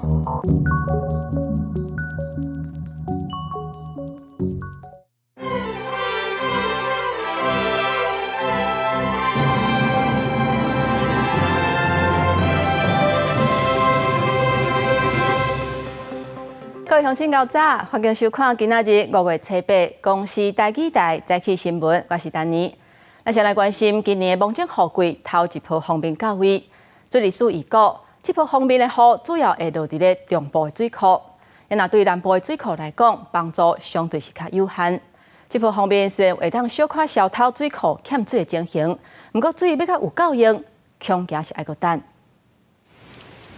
各位鄉親𠢕早，歡迎收看今仔日5月初8公視台語台早起新聞，我是丹妮。咱先來關心今年的芒種雨季頭一波鋒面到位，水利署預估，這波鋒面的雨主要會落佇咧中部的水庫，若對南部的水庫來講，幫助相對是較有限。這波鋒面雖然會當小可消透水庫欠水的情形，毋過水欲閣有夠用，恐驚是愛閣等。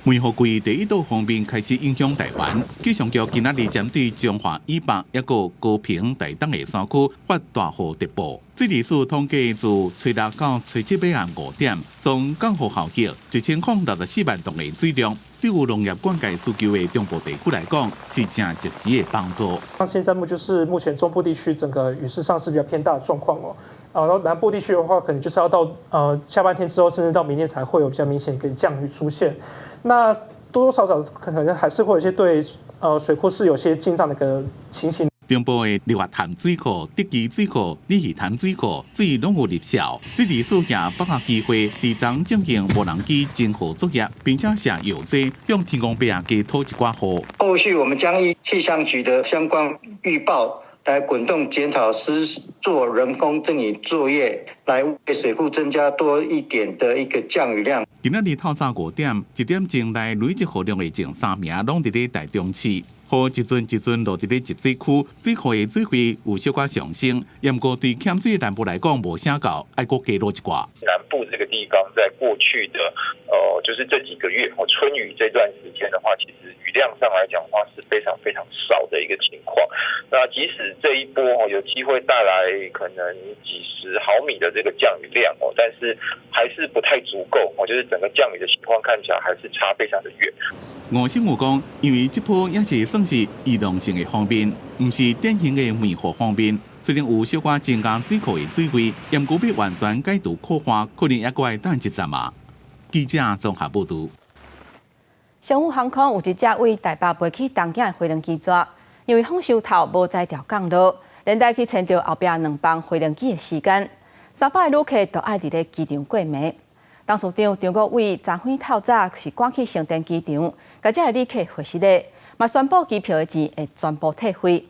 梅雨季第一道鋒面開始影響台灣，氣象局今仔日針對彰化以北抑閣高屏、台東的山區發大雨特報。水利署統計自初六到初七晚暗5點，總降雨效益1064萬噸的水量，對有農業灌溉需求的中部地區來講，是誠及時的幫助。那現在目就是目前中部地區整個雨勢上是比較偏大的狀況哦。啊，然後南部地區的話，可能就是要到下半天之後，甚至到明天才會有比較明顯一個降雨出現。那多多少少可能還是會有些對水庫是有些進帳的一個情形。中部的日月潭水庫、竹崎水庫、鯉魚潭水庫水攏有入痟，水利署也把握機會，佇昨進行無人機偵雨作業，並且下藥劑向天公伯仔加討一寡雨。後續我們將依氣象局的相關預報來滾動檢討施作人工增雨作業，來為水庫增加多一點的一個降雨量。今仔日透早5點，1點鐘內累積雨量的前三名攏佇咧台中市，雨一陣一陣落佇咧集水區，水庫的水位有小可上升，毋過對欠水南部來講無啥夠，愛閣加落一寡。南部這個地方在過去的，就是這幾個月，春雨這段時間的話，其實雨量上來講的話是非常非常少的一個情況。那即使這一波有機會帶來可能幾十毫米的這個降雨量哦，但是還是不太足夠哦，就是整個降雨的情況看起來還是差非常的遠。吳勝有講，因為這波也是算是移動性的鋒面，毋是典型的梅雨鋒面。雖然有小可增加水庫的水位，毋過欲完全解除苦旱，可能猶閣愛等一陣仔。記者綜合報導。星宇航空有一隻對台北飛去東京的飛行機紙，因為風傷透無才調降落，連帶去延著後壁兩班飛行機的時間，300個旅客都愛佇咧機場過暝。董事長張國煒昨昏透早是趕去成田機場，共這个旅客回失禮，嘛宣布機票的錢會全部退費。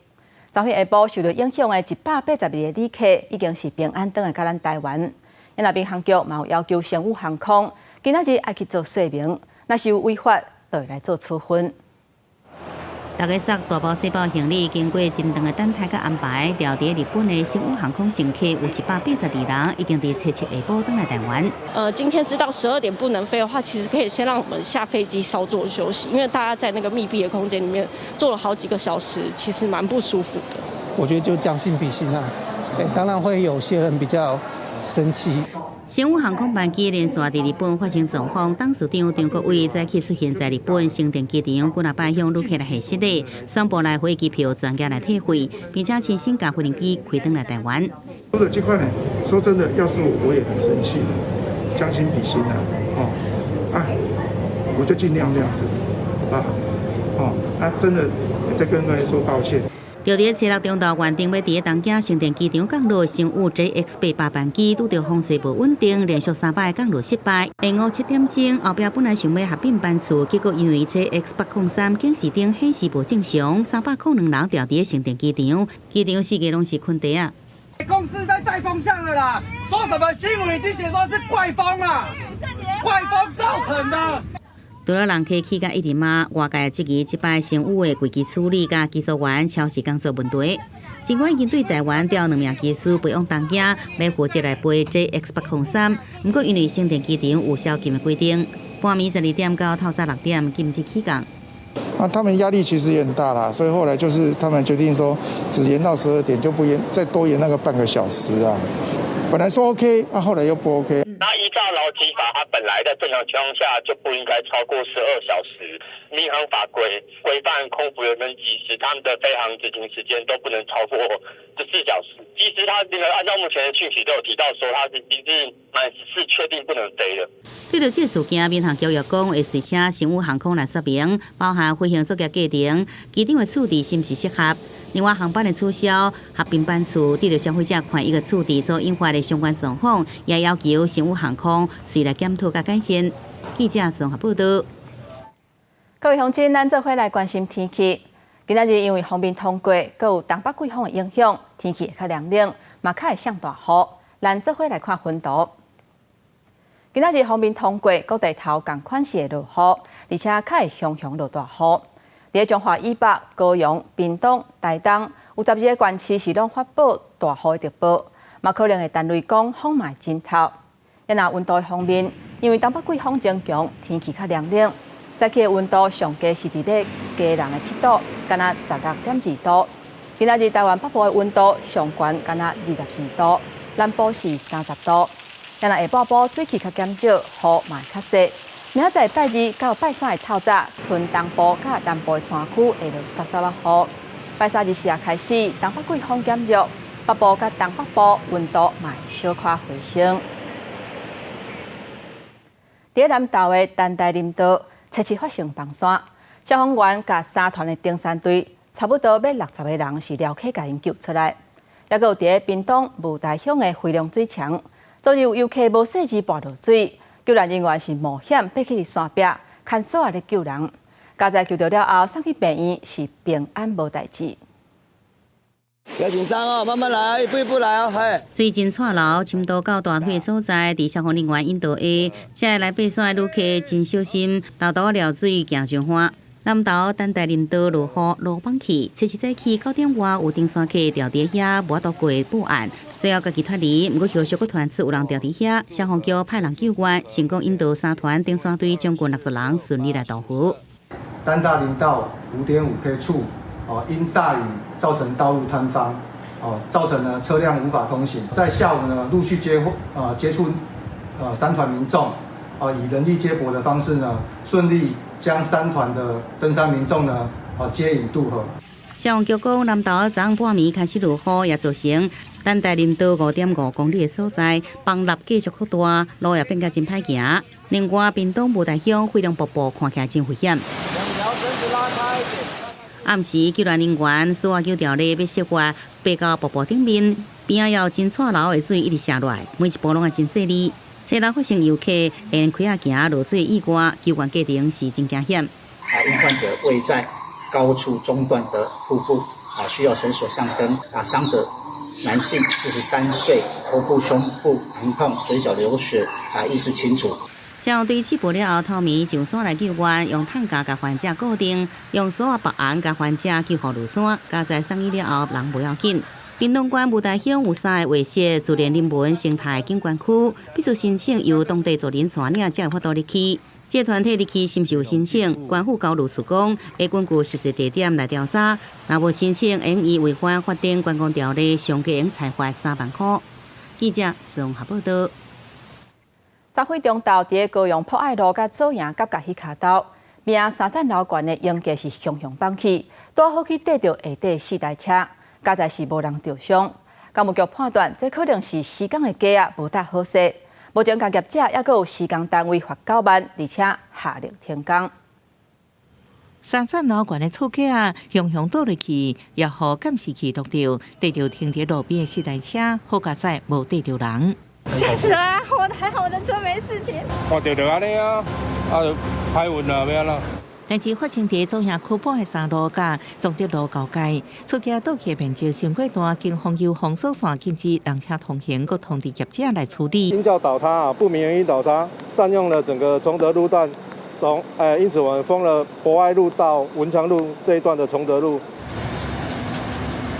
昨昏下晡受著影響的182個旅客已經是平安轉來到咱台灣。那民航局嘛有要求星宇航空今仔日愛去做說明，若是有違法，就會來做處分。逐家捒大包小包行李，經過真長的等待佮安排，調佇日本的星宇航空乘客有182人，已經佇初七下晡轉來台灣。今天知道12點不能飛的話，其實可以先讓我們下飛機稍作休息，因為大家在那個密閉的空間裡面坐了好幾個小時，其實蠻不舒服的。我覺得就將心比心啊，對，當然會有些人比較生氣。星宇航空班機連續佇日本發生狀況，董事長張國煒早起出現在日本成田機場，幾若擺向旅客來賀失禮，宣布來回機票全額來退費，並且親身共飛行機開轉來台灣。說的這塊呢，說真的，要是我，我也很生氣，將心比心啊，哦，啊，我就盡量這樣子，啊，哦，啊，真的再跟各位說抱歉。就佇初六中晝原定欲佇東京成田機場降落，星宇 JX 88班機拄著風勢無穩定，連續三擺降落失敗。下午7點鐘，後壁本來想欲合併班次，結果因為 JX 803顯示燈顯示無正常，302人牢佇成田機場，機場四界攏是空地仔。公司在帶風向了啦，說什麼新聞已經寫說是怪風啦，怪風造成的。除了人客氣甲一直罵，外界質疑這擺星宇的危機處理佮技術員超時工作問題。儘管已經對台灣調兩名機師飛往東京，欲負責來飛 JX 803，毋過因為成田機場有宵禁的規定，半暝12點到透早6點禁止起降。那他們壓力其實也很大啦，所以後來就是他們決定說，只延到12點，就不延再多延那個半個小時啊。本來說 OK，啊後來又不 OK。那依照勞基法，它本來在正常情況下就不應該超過12小時。民航法規規範空服員跟機師，他們的飛航執勤時間都不能超過14小時。機師他那個按照目前的訊息都有提到說，他是已經是滿14確定不能飛了。對著這事件，民航局也講會隨請星宇航空來說明，包含飛行作業過程、機長的處置是毋是適合。另外，航班的取消、合併班次，對著消費者權益的處置所引發的相關狀況，也要求星宇航空隨來檢討佮改善。記者綜合報道。各位鄉親，咱做伙來關心天氣。今仔日因為鋒面通過，閣有東北季風的影響，天氣會較涼冷，嘛較會降大雨。咱做伙來看雲圖。今仔日鋒面通過，各地頭仝款是會落雨，而且較會雄雄落大雨。佇彰化以北、高雄、屏東、台東，有12個縣市是攏發布大雨的特報，嘛可能會電雷公，風嘛會真透。啊若溫度方面，因為東北季風增強，天氣較涼冷。早起的溫度上低是佇咧基隆的7度，敢若16.2度。今仔日台灣北部的溫度上懸，敢若24度，南部是30度。啊若下半晡水汽較減少，雨嘛會較細。明仔載拜二到拜三的透早，賰東部佮南部的山區會落捎捎仔雨。拜三日時仔開始，東北季風減弱，北部佮東北部溫度嘛會小可回升。佇南投的陳大林道，初七發生崩山，消防員佮三團的登山隊，差不多欲60個人是撩起共𪜶救出來。抑閣有佇咧屏東霧台鄉的飛龍水牆，昨日有遊客無細膩跋落水，救援人員是冒險爬去山壁，牽索仔咧救人。佳哉救著了後，送去病院是平安無代誌。不要緊張哦，慢慢來，一步一步來哦，嘿。水真掣流，深度到大腿的所在，佇消防人員引導下，這個來爬山的旅客真小心，沓沓仔蹺水行上岸。南投陳大林道落雨，路崩去，初七早起9點外有登山客牢佇遐，無法度過報案，最後家己脫離。毋過後續閣傳出有人牢佇遐，消防局派人救援，成功引導三團登山隊將近60人順利來渡河。陳大林道5.5 K 處，哦，因大雨造成道路坍方，哦，造成呢車輛無法通行。在下午呢，陸續接觸，三團民眾，哦，以人力接駁的方式呢，順利將三團的登山民眾呢，哦，接引渡河。消防局講，南投昨昏半暝開始落雨，也造成陳大林道5.5公里的所在崩落繼續擴大，路也變甲真歹行。另外，屏東霧台鄉飛龍瀑布看起來真危險。暗時救援人員索仔救條咧欲設法爬到瀑布頂面，邊仔有真掣流的水一直瀉落來，每一步攏愛真細膩。初六發生遊客沿溪仔行落水意外，救援過程是真驚險。啊，因患者位在高處中段的瀑布，啊，需要繩索上登。啊，傷者男性，43歲，頭部、胸部疼痛，嘴角流血，啊，意識清楚。消防隊起步了後，頭暝上山來救援，用擔架共患者固定，用索仔縛絚共患者救護落山。佳哉送醫了後，人無要緊。屏東縣霧台鄉有三个畫設自然人文生態景觀區，必須申請由當地族人帶領才有法度入去。這個團體入去是毋是有申請？縣府交流處講會根據實際地點來調查，若無申請，會以違反法定觀光條例，上懸會裁罰3萬塊。記者綜合報道。昨昏中晝，佇高雄博愛路佮左營夾角彼跤兜，邊仔三層樓懸的鷹架是雄雄崩去，拄好去硩著下底四台車，佳哉是無人著傷。工務局判斷，這可能是施工的架仔無搭好勢。目前，工業者抑閣有施工單位罰9萬，而且下令停工。三層樓懸的厝架仔，雄雄倒落去，也予監視器錄著，硩著停佇路邊的四台車，好佳哉無硩著人。嚇死啊！我還好，我的車沒事情。看著就按呢啊，啊，歹運啊，欲按怎？代誌發生佇左營區博愛三路佮崇德路交界，厝架倒去面積傷過大，警方由封鎖線禁止人車通行，閣通知業者來處理。鷹架倒塌啊，不明原因倒塌，佔用了整個崇德路段，從因此我們封了博愛路到文昌路這一段的崇德路。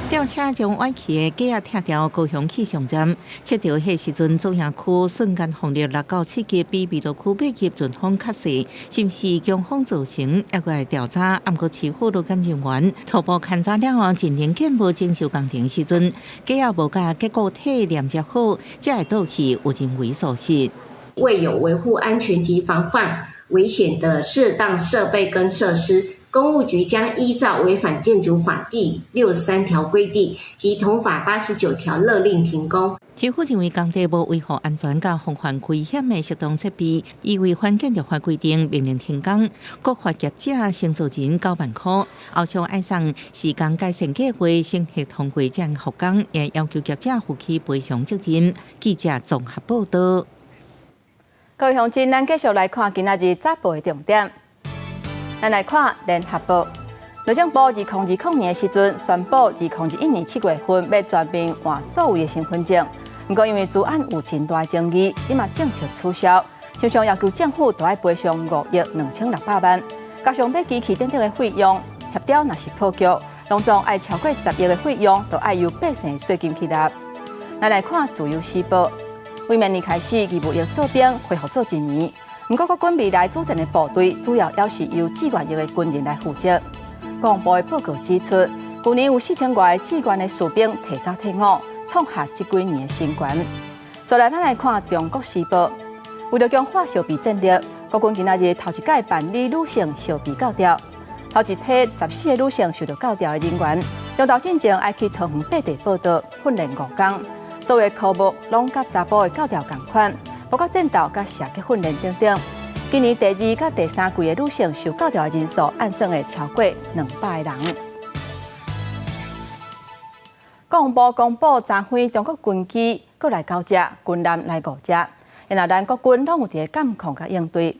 吊車將歪去的架仔拆掉，高雄氣象站測著彼時陣，左營區瞬間風力6到7級，比彌陀區8級陣風較細，是毋是強風造成？猶閣愛調查。毋過市府勞檢人員初步勘查了後，進行建模整修工程時陣，架仔無共結構體連接好，才會倒去有認為屬實。未有維護安全及防範危險的適當設備跟設施，工務局將依照違反建築法第63條規定及同法89條勒令停工。市府認為工地無維護安全佮防範危險的適當設備，依違反建築法規定，命令停工。國罰業者承造人9萬箍，後續愛送施工改善計劃審核通過才復工，也要求業者負起賠償責任。記者綜合報道。各位鄉親，咱繼續來看今仔日早報的重點。咱來看聯合報，內政部2020年的時陣宣布，2021年7月份欲全面換數位的身份證。毋過因為資安有真大爭議，這馬政策取消，親像要求政府都愛賠償5億2600萬，加上買機器等等的費用，協調若是破局，攏總愛超過10億的費用，都愛由百姓稅金去納。咱來看自由時報，為明年開始義務役做兵恢復做一年，毋過國軍未來主戰的部隊主要猶是由志願役的軍人來負責。國防部的報告指出，舊年有4000外個志願的士兵提早退伍，創下這幾年的新高。再來，咱來看《中國時報》，為著強化後備戰力，國軍今仔日頭一擺辦理女性後備教調，頭一批14個女性受著教調的人員，中晝進前愛去桃園八地報到訓練5工，所有科目攏佮查埔的教調仝款，包括戰鬥佮射擊訓練等等。今年第二佮第三季的女性受教調的人數，按算會超過200個人。國防部公布，昨昏中國軍機閣來九隻，軍艦來五隻，然後咱國軍攏有佇監控佮應對。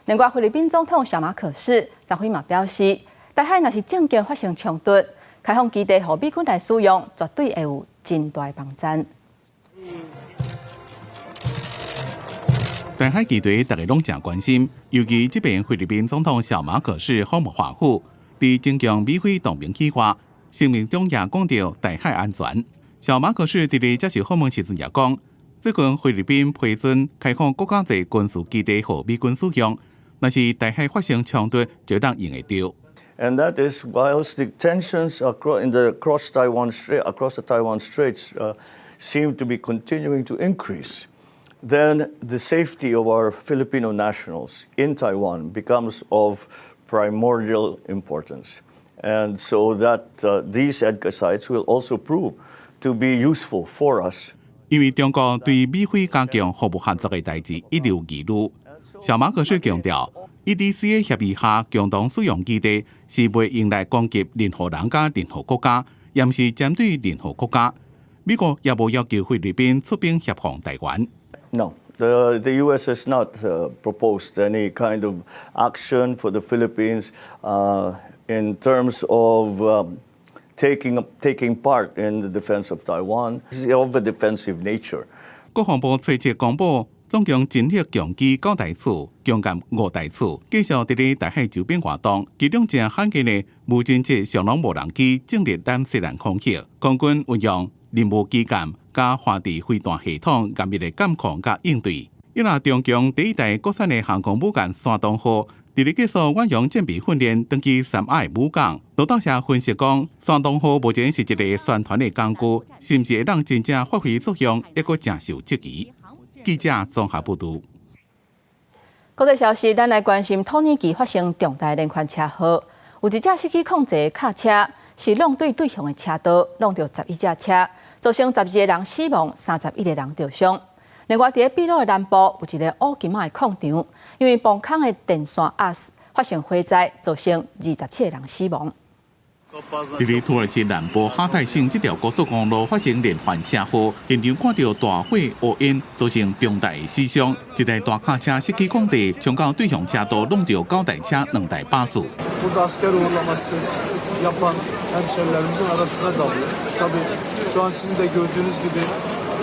另外，菲律賓總統小馬可仕昨昏嘛表示，台海若是政經發生衝突，開放基地予美軍來使用，絕對會有真大幫贊。台海議題大家攏誠關心，尤其這擺菲律賓總統小馬可仕訪問華府，佇增強美菲同盟以外，聲明中也講著台海安全。小馬可仕佇咧接受訪問時陣也講，最近菲律賓批准開放國家際軍事基地予美軍使用，若是台海發生衝突，就當用會著。 And that is whilst the tensions across in the across Taiwan Strait, across the Taiwan Straits, seem to be continuing to increase, then the safety of our Filipino nationals in Taiwan becomes of primordial importance. And so that these EDCA sites will also prove to be useful for us. 因為中國對美菲加強服務合作的代誌一直有疑慮。小馬可仕強調，EDCA 協議下共同使用基地是袂用來攻擊任何人佮任何國家，也毋是針對任何國家。美國也無要求菲律賓出兵協防台灣。 No, the U.S. has not proposed any kind of action for the Philippines in terms of taking part in the defense of Taiwan. It's of a defensive nature. 國防部隨即公布，總共偵測強機九台次，強艦五台次，繼續佇咧台海周邊活動。其中誠罕見的無人機雙龍無人機進入咱西南空域，空軍運用任務機艦佮華地飛彈系統嚴密的監控佮應對。伊若中共第一代國產的航空母艦山東號，佇咧結束遠洋戰備訓練，轉去三亞的母港。路透社分析講，山東號目前是一個宣傳的工具，是毋是會當真正發揮作用，猶閣誠受質疑。記者綜合報導。國際消息，咱來關心土耳其發生重大連環車禍，有一隻失去控制的卡車是挵對對向的車道，挵著11隻車，造成12個人死亡，31個人著傷。另外，佇秘魯的南部有一个烏金仔的礦場，因為磅空的電線壓發生火災，造成27個人死亡。佇咧土耳其南部哈泰省這條高速公路發生連環車禍，現場看著大火烏煙，造成重大的死傷。一台大卡車失去控制，衝到對向車道，挵著九台車、兩台巴士。 Burada asker uğurlaması yapan hemşerilerimizin arasına dalıyor. Tabii şu an sizin de gördüğünüz gibi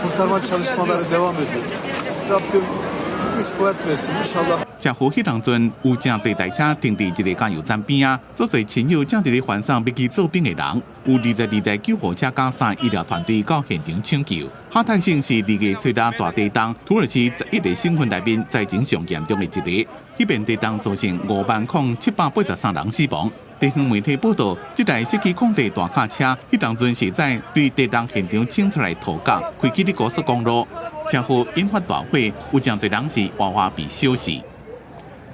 kurtarma çalışmaları devam ediyor. Rabbim güç kuvvet versin inşallah. 車禍彼當陣，有誠濟台車停佇一个加油站邊仔，足濟親友正佇咧歡送欲去做兵的人。有22台救護車佮三醫療團隊到現場搶救。哈泰省是2月初六大地震，土耳其11個省份內面災情上嚴重的一个。彼遍地震造成5萬零783人死亡，地方媒體報道，這台失去控制大卡車，彼當陣是在對地動現場清出來塗甲，開去咧高速公路，車禍引發大火，有誠濟人是活活被燒死。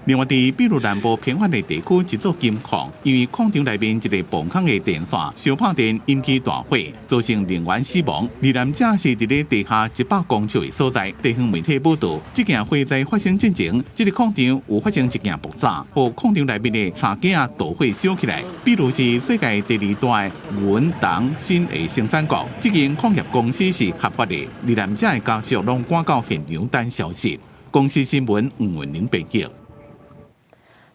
另外，佇秘魯南部偏遠的地區，一座金礦因為礦場內面一个磅空的電線燒拍電，引起大火，造成人員死亡。罹難者是佇咧地下100公尺的所在。地方媒體報道，這件火災發生進前，這个礦場有發生一件爆炸，予礦場內面的柴爿導火燒起來。秘魯是世界第二大的銀、銅、鋅的生產國，這間礦業公司是合法的。罹難者的家屬攏趕到現場等消息。公視新聞吳文玲編輯。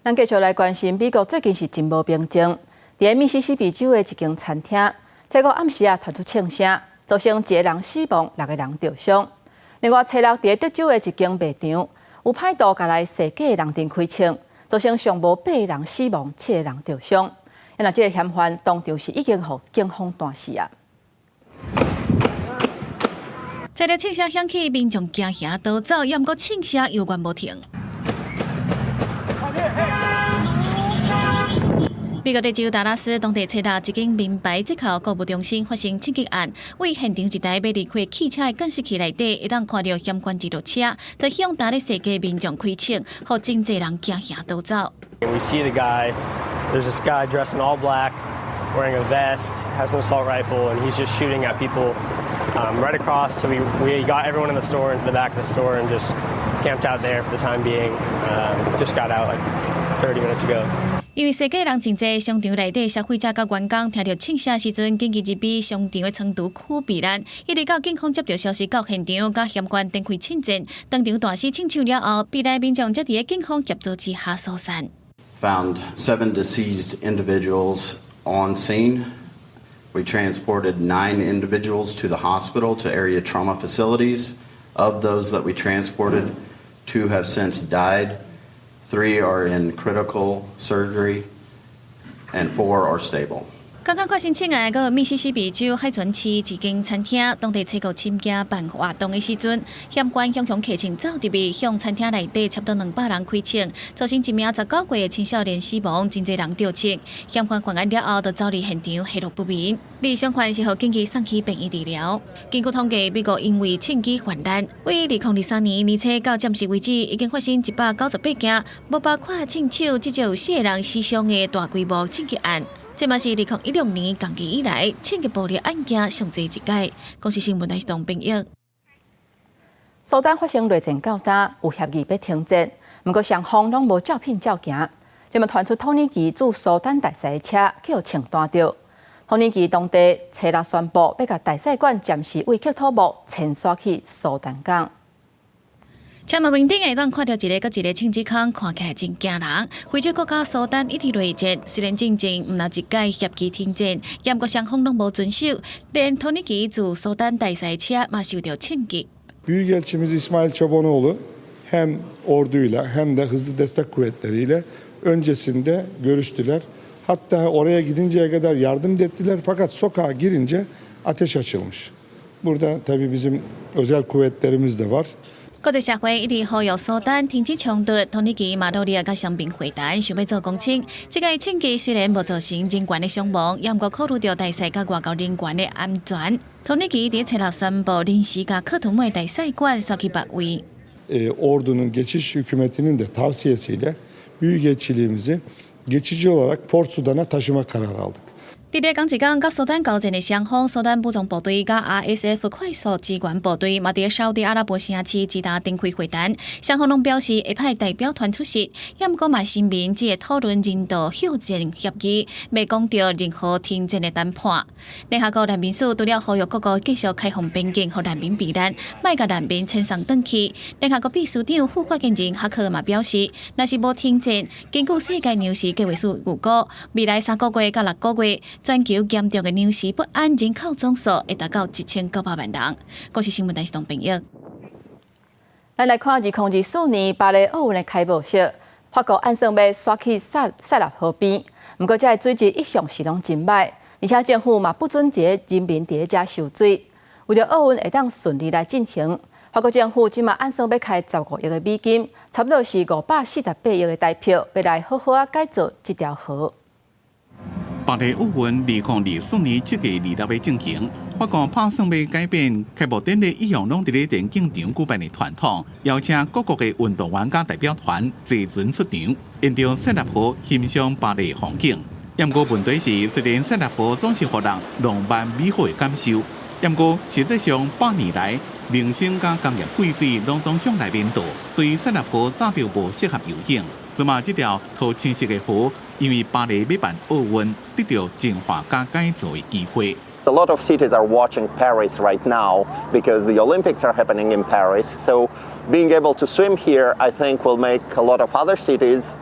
咱繼續來關心美國最近是真無平靜。佇密西西比州的一間餐廳，初五暗時啊傳出槍聲，造成一個人死亡，六個人著傷。另外，初六佇德州的一間賣場，有歹徒共來踅街的人陣開槍，造成上無八個人死亡，七個人著傷。若這個嫌犯當場是已經予警方彈死啊！這個槍聲響起，民眾驚嚇逃走，猶毋過槍聲猶原無停。美國德州達拉斯當地初六一間名牌折扣購物中心發生槍擊案，為現場一台欲離開汽車的監視器內底，會當看著嫌犯一落車，就向佇咧踅街民眾開槍，予真濟人驚嚇逃走。 We see the guy. There's this guy dressed in all black, wearing a vest, has an assault rifle, and he's just shooting at people right across. So we got everyone in the store into the back of the store and just camped out there for the time being. Just got out like 30 minutes ago. 因為踅街人真濟，商場內底消費者佮員工聽著槍聲時陣，緊急入去商場的倉儲區避難。一直到警方接著消息到現場，佮嫌犯展開槍戰，當場彈死槍手了後，避難民眾才佇咧警方協助之下疏散。 Found seven deceased individuals on scene. We transported nine individuals to the hospital to area trauma facilities. Of those that we transported, two have since died. Three are in critical surgery, and four are stable. 剛剛發生槍案，閣密西西比州海泉市一間餐廳，當地初五深更辦活動的時陣，嫌犯雄雄騎槍走入去，向餐廳內底差不多200人開槍，造成一名19歲的青少年死亡，真濟人著槍。嫌犯犯案了後，就走離現場，下落不明。而傷患是予緊急送去病院治療。根據統計，美國因為槍支泛濫，為2023年年初到暫時為止，已經發生198件，無包括槍手至少有四個人死傷的大規模槍擊案。這嘛是2016年同期以來，槍擊暴力案件上濟一屆。公視新聞台東編譯。蘇丹發生內戰到今，有協議欲停戰，毋過雙方攏無照片照行。這嘛傳出土耳其駐蘇丹大使的車去予槍彈著。土耳其當地初六宣布，欲共大使館暫時對克土木遷徙去蘇丹港。車馬面頂會當看著一个閣一个槍支空，看起來真驚人。非洲國家蘇丹一直內戰，雖然進前毋但一擺協議停戰，毋過雙方攏無遵守，連土耳其駐蘇丹大使車嘛受著槍擊。 Büyükelçimiz İsmail Çobanoğlu hem orduyla hem de hızlı destek kuvvetleriyle öncesinde görüştüler. Hatta oraya gidinceye kadar yardım da ettiler fakat sokağa girince ateş açılmış. Burada tabii bizim özel kuvvetlerimiz de var. 國際社會一直呼籲蘇丹停止衝突，土耳其嘛努力共雙邊會談，想欲做公親。這個槍擊雖然無造成人員的傷亡，也毋過考慮著大使佮外交人員的安全。土耳其佇初六宣布臨時共喀土穆的大使館徙去別位。 Ordunun geçiş hükümetinin de tavsiyesiyle büyükelçiliğimizi geçici olarak Port Sudan'a taşıma kararı aldık. 佇咧仝一工，佮蘇丹交戰的雙方，蘇丹武裝部隊佮 RSF 快速支援部隊，嘛佇沙特阿拉伯城市吉達展開會談。雙方攏表示會派代表團出席，也毋過嘛聲明只會討論人道休戰協議，未講著任何停戰的談判。聯合國難民署除了呼籲各國繼續開放邊境，予難民避難，莫共難民遣送轉去。聯合國秘書長副發言人哈克嘛表示，若是無停戰，根據世界糧食計劃署預估，未來3個月到6個月，全球嚴重的糧食不安人口總數會達到1900萬人。公視新聞台是東編譯。咱來看2024年巴黎奧運的開幕式，法國按算欲徙去塞塞納河邊，毋過這个水質一向是攏真䆀，而且政府嘛不准這个人民佇咧遮收水。為著奧運會當順利來進行，法國政府這馬按算欲開15億的美金，差不多是548億的台票，欲來好好仔改造這條河。巴黎奧運2024年7月26欲進行，法國拍算欲改變開幕典禮一向攏佇咧田徑場舉辦的傳統，邀請各國的運動員佮代表團坐船出場，沿著塞納河欣賞巴黎風景。毋過問題是，雖然塞納河總是予人浪漫美好的感受，毋過實際上100年來，民生佮工業廢水攏總向內面倒，所以塞納河早就無適合游泳。這馬這條桃青色的河，因為巴黎欲辦奧運，得著淨化佮改造的機會。 A lot of cities are watching Paris right now because the Olympics are happening in Paris. So being able to swim here, I think, will make a lot of other cities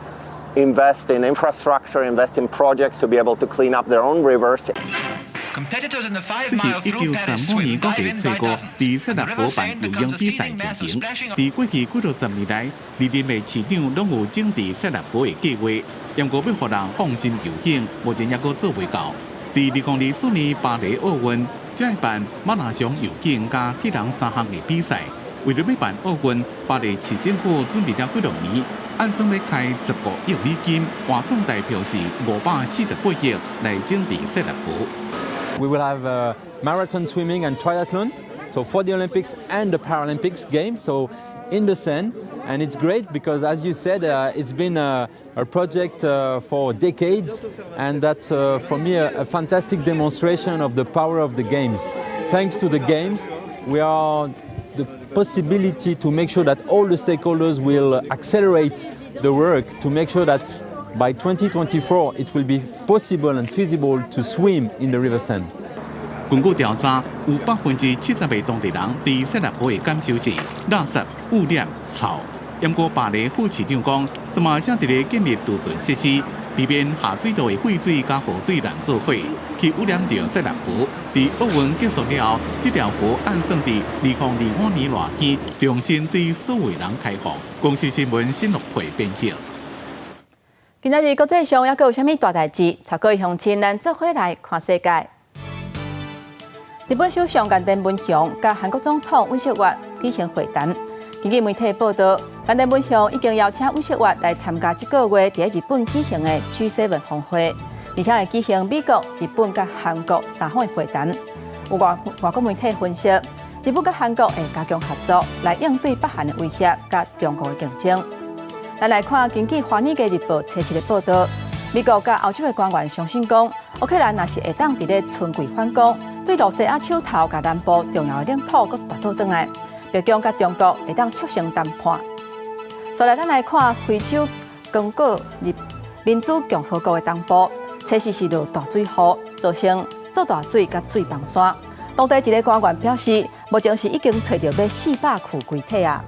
invest in infrastructure, invest in projects to be able to clean up their own rivers. 這是1935年9月初5，佇塞納河辦游泳比賽進行。佇過去幾若十年來，歷任的市長攏有整治塞納河的計劃，毋過欲予人放心游泳，目前猶閣做袂到。佇2024年巴黎奧運，才會辦馬拉松游泳佮鐵人三項的比賽。為著欲辦奧運，巴黎市政府準備了幾若年，按算欲開15億美金，換算台幣是548億來整治塞納河。 We will have marathon swimming and triathlon, so for the Olympics and the Paralympics Games, so in the Seine. And it's great because, as you said, it's been a project for decades, and that's for me a fantastic demonstration of the power of the Games. Thanks to the Games, we are the possibility to make sure that all the stakeholders will accelerate the work to make sure that by 2024 it will be possible and feasible to swim in the River Seine. 根據調查，有70%的當地人對塞納河的感受是垃圾、污染、臭。毋過巴黎副市長講，這馬正佇咧建立貯存設施，避免下水道的廢水佮雨水濫做伙，去污染著塞納河。佇奧運結束了後，這條河按算佇2025年熱天重新對所有人開放。公視新聞新樂培編譯。今仔日國際上猶閣有啥物大代誌？帶各位鄉親，咱做伙來看世界。日本首相岸田文雄佮韓國總統尹錫悅舉行會談。根據媒體報導，岸田文雄已經邀請尹錫悅來參加這個月佇日本舉行的 G7 峰會，而且會舉行美國、日本佮韓國三方的會談。有外國媒體分析，日本佮韓國會加強合作，來應對北韓的威脅佮中國的競爭。咱來看，根據《華爾街日報》初七的報導，美國佮歐洲的官員相信講，烏克蘭若是會當佇咧春季反攻，對露西亞手頭佮南部重要的領土閣奪倒轉來，白宮佮中國會當促成談判。再來，咱來看非洲剛果民主共和國的東部，初四是落大水雨，造成做大水佮水崩山。當地一个官員表示，目前是已經揣著欲400具遺體啊。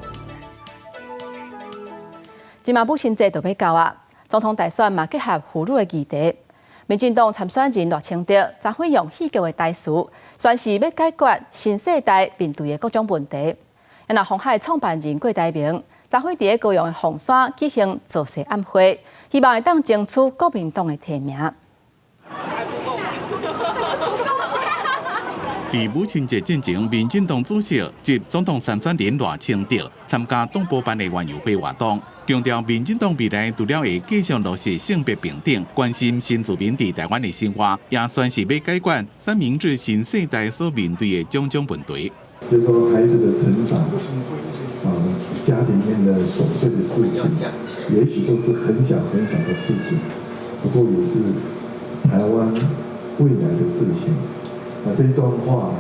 這馬母親節就欲到啊，總統大選嘛結合婦女的議題。民進黨參選人賴清德昨昏用戲劇的台詞，宣示欲解決新世代面對的各種問題。若鴻海創辦人郭台銘昨昏佇咧高雄的鳳山舉行造勢晚會，希望會當爭取國民黨的提名。佇母親節進前，民進黨主席及總統參選人賴清德參加黨部辦的園遊會活動，強調民進黨未來除了會繼續落實性別平等、關心新住民佇台灣的生活，也宣示欲解決三明治新世代所面對的種種問題。就是說，孩子的成長，啊，家裡面的瑣碎的事情，也許都是很小很小的事情，不過也是台灣未來的事情。那這一段話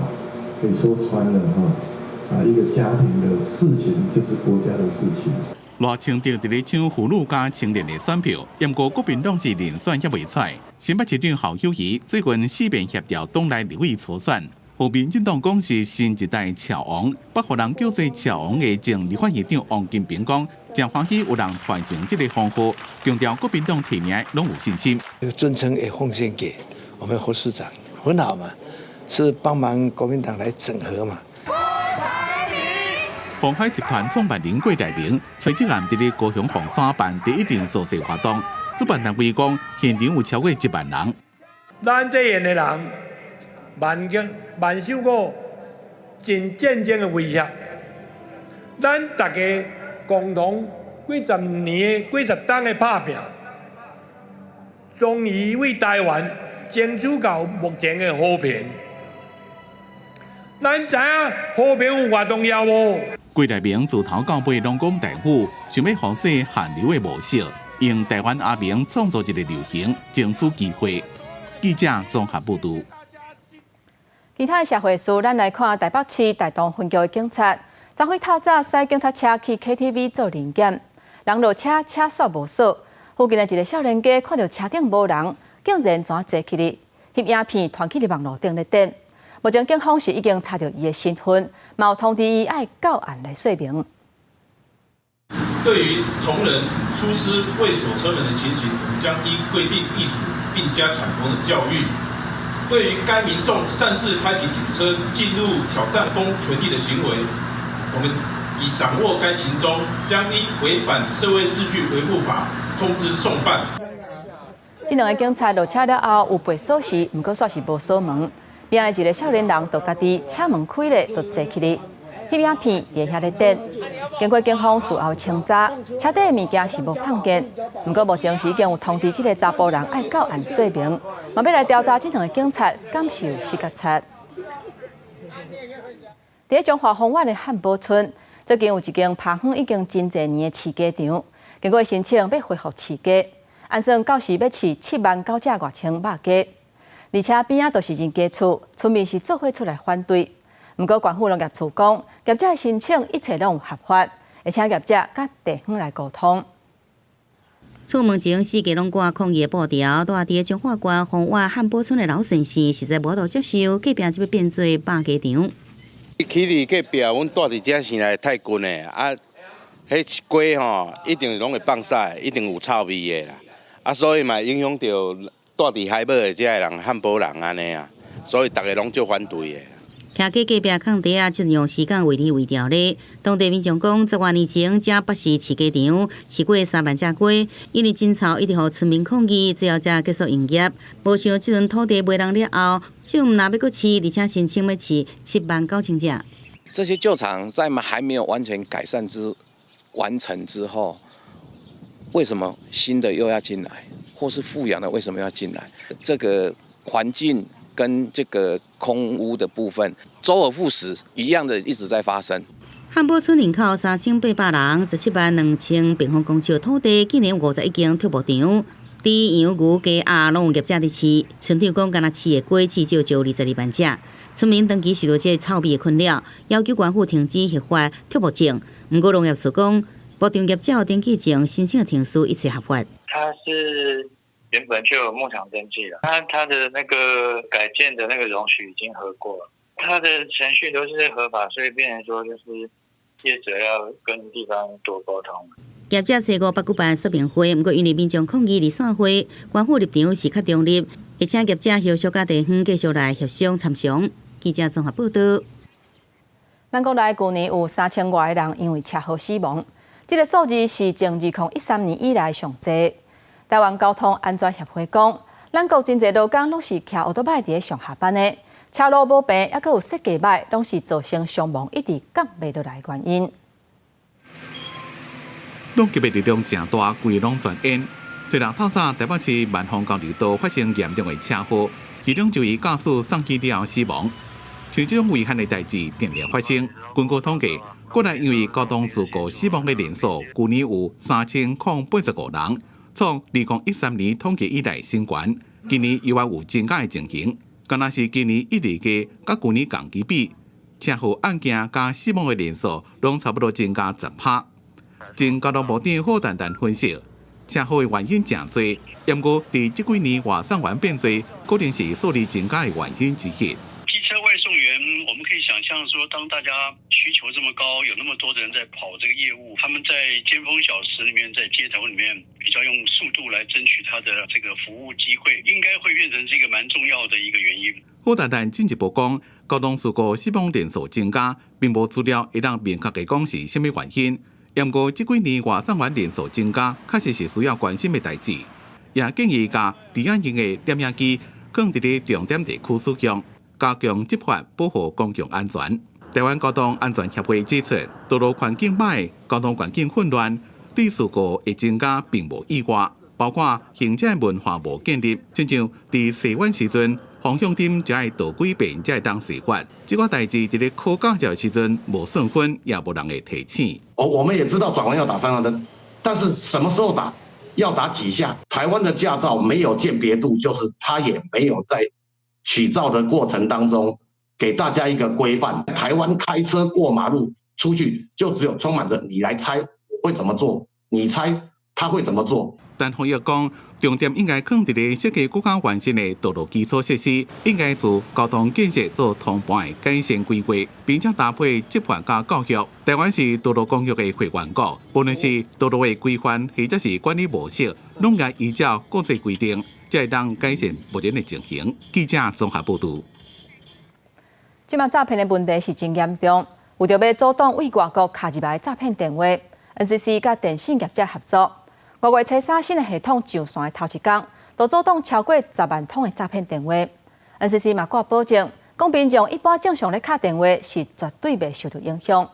可以說穿了哈，啊，一個家庭的事情就是國家的事情。賴清德佇咧搶婦女佮青年的選票，毋過國民黨是連選猶袂出。新北市長侯友宜最近四面協調黨內立委初選，予民進黨講是新一代俏王，北予人叫做俏王的前立法院長王金平講，誠歡喜有人傳承這个封號，強調國民黨提名攏有信心。這個尊稱也奉獻給我們侯市長，很好嘛。是幫忙國民黨來整合嘛？鴻海集團創辦人郭台銘，初七暗佇咧高雄鳳山辦第一場造勢活動，主辦單位講現場有超過1萬人。咱這樣的人，萬受過真戰爭的威脅，咱大家共同幾十年、幾十冬的拍拚，終於為台灣爭取到目前的和平。咱知影和平有偌重要無？幾內名自頭到尾攏講台語，想欲仿製韓流的模式，用台灣阿明創造一个流行，爭取機會。記者綜合報導。其他的社會事，咱來看台北市大同分局的警察，昨昏透早駛警察車去 KTV 做臨檢，人落車車煞無鎖，附近的一个少年家看著車頂無人，竟然怎坐起來，翕影片傳去佇網路頂咧轉。目前警方是已經查著伊的身份，嘛有通知伊愛到案來說明。對於同仁出施未鎖車門的情形，我們將依規定議處並加強同仁教育。對於該民眾擅自開啟警車進入挑戰公權力的行為，我們已掌握該行蹤，將依違反社會秩序維護法通知送辦。這兩个警察落車了後有拔鎖匙，毋過煞是無鎖門。邊仔一个少年人就家己車門開咧，就坐起來，翕影片佇遐咧轉。經過警方事後清查，車底的物件是無碰見，毋過目前是已經有通知這个查埔人愛到案說明，嘛欲來調查這兩个警察敢是有失覺察。佇咧彰化豐原的漢寶村，最近有一間拍荒已經真濟年的飼雞場，經過申請欲恢復飼雞，按算到時欲飼7萬9隻外千肉雞。而且邊仔都是人家厝，村民是做伙出來反對。毋過，縣府農業處講，業者的申請一切攏有合法，會請業者佮地方來溝通。厝門前四界攏掛抗議的布條，蹛佇彰化縣豐原漢寶村的老先生實在無法度接受，隔壁這欲變做肉雞場。起佇隔壁，阮蹛佇遮生來太近的，啊，彼雞吼一定攏會放屎，一定有臭味的啦，啊，所以嘛影響著蹛佇海寶的遮个人，漢寶人按呢啊，所以逐个攏足反對的。徛佇隔壁空地仔，這段時間圍裡圍掉咧。當地民眾講，10外年前，遮北是飼雞場，飼過3萬隻雞，因為真臭，一直予村民抗議，最後才結束營業。無想這陣土地賣人了後，就毋若欲閣飼，而且申請欲飼7萬9千隻。這些舊廠在還沒有完全改善之完成之後，為什麼新的又要進來，或是復養的為什麼要進來？這個環境跟這個空污的部分，周而復始，一樣的一直在發生。漢寶村人口3800人，17萬2千平方公尺土地，竟然有51間畜牧場，豬、羊、牛、雞、鴨攏有業者佇飼。村長講，干焦飼的雞至少就22萬隻。村民長期受著這個臭味的困擾，要求縣府停止核發畜牧證。毋過農業處講，牧場業者有登記證，申請的程序一切合法。他是原本就有牧場登記了，他的那個改建的那個容許已經核過了，他的程序都是合法，所以變成說就是業者要跟地方多溝通。業者初五捌舉辦說明會，毋過因為民眾抗議而散會，縣府立場是較中立，會請業者後續佮地方繼續來協商參詳。記者綜合報導。咱國內舊年有3000外个人因為車禍死亡，這个數字是自2013年以來上濟。台灣交通安全協會講，咱國真濟路工攏是騎歐多擺佇咧上下班的，車路無平，猶閣有設計䆀，攏是造成傷亡一直降袂落來的原因。撞擊的力量誠大，規攏全煙。昨日透早，台北市萬芳交流道發生嚴重的車禍，其中一位駕駛送醫了後死亡。像這種遺憾的代誌定定發生。根據統計，國內因為交通事故死亡的人數，舊年有3085人，創2013年統計以來新高。今年猶原有增加的情形，敢若是今年一二月佮舊年同期比，車禍案件佮死亡的人數，攏差不多增加10%。前交通部長郝譚譚分析，車禍的原因誠濟，毋過佇這幾年外送員變濟，可能是數字增加的原因之一。機車外送員，我們可以想象說，當大家需求這麼高，有那麼多的人在跑這個業務，他們在尖峰小時裡面，在街頭裡面比較用速度來爭取他的這個服務機會，應該會變成這個蠻重要的一個原因。郝譚譚進一步講，交通事故死亡人數增加，並無資料會當明確的講是啥物原因。毋過這幾年外送員人數增加，確實是需要關心的代誌。也建議共治安用的攝影機放佇咧重點地區使用，加強執法，保護公共安全。台灣交通安全協會指出，道路環境䆀，交通環境混亂，對事故會增加並無意外。包括行車文化無建立，親像佇洗碗時陣，方向燈就愛倒幾遍才會當洗碗。這個代誌，佇咧考駕照時陣無算分，也無人會提醒。哦，我們也知道轉彎要打方向燈，但是什麼時候打，要打幾下？台灣的駕照沒有鑑別度，就是他也沒有在取照的過程當中給大家一個規範。台灣開車過馬路出去，就只有充滿着你來猜我會怎麼做，你猜他會怎麼做。陳鴻益講，重點應該放佇咧設計閣較完善的道路基礎設施，應該自交通建設做通盤的改善規劃，並且搭配執法佮教育。台灣是道路公約的會員國，無論是道路的規範或者是管理模式，攏該依照國際規定，才會當改善目前的情形。記者綜合報導。這馬詐騙的問題是真嚴重，為著欲阻擋對外國敲入來詐騙電話，NCC 佮電信業者合作。五月初三新的系統上線的頭一工，就阻擋超過10萬通的詐騙電話。NCC 嘛掛保證，講民眾一般正常咧敲電話是絕對袂受到影響。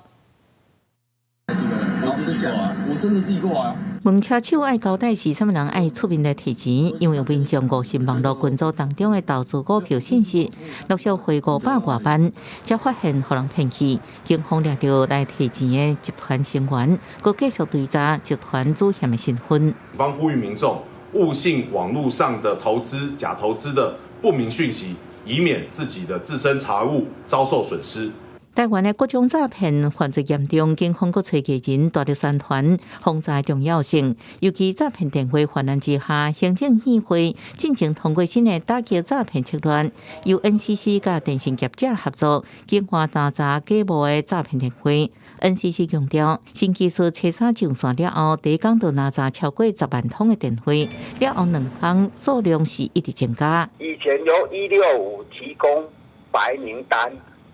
老實講啊，我真的自己過來啊。問車手愛交代是啥物人愛出面來提錢，因為有民眾誤信網路群組當中的投資股票信息，陸續匯500外萬，才發現予人騙去。警方掠著來提錢的集團成員，閣繼續追查集團主嫌的身份。警方呼籲民眾勿信網路上的投資假投資的不明訊息，以免自己的自身財物遭受損失。台灣的各種詐騙犯罪嚴重，警方閣揣藝人大力宣傳防詐重要性。尤其詐騙電話泛濫之下，行政院會進前通過新的打擊詐騙策略，由 NCC 佮電信業者合作，警化查查假冒的詐騙電話。NCC 強調，新技術初三上線了後，第一工就攔查超過10萬通的電話，了後兩工數量是一直增加。以前由165提供白名單。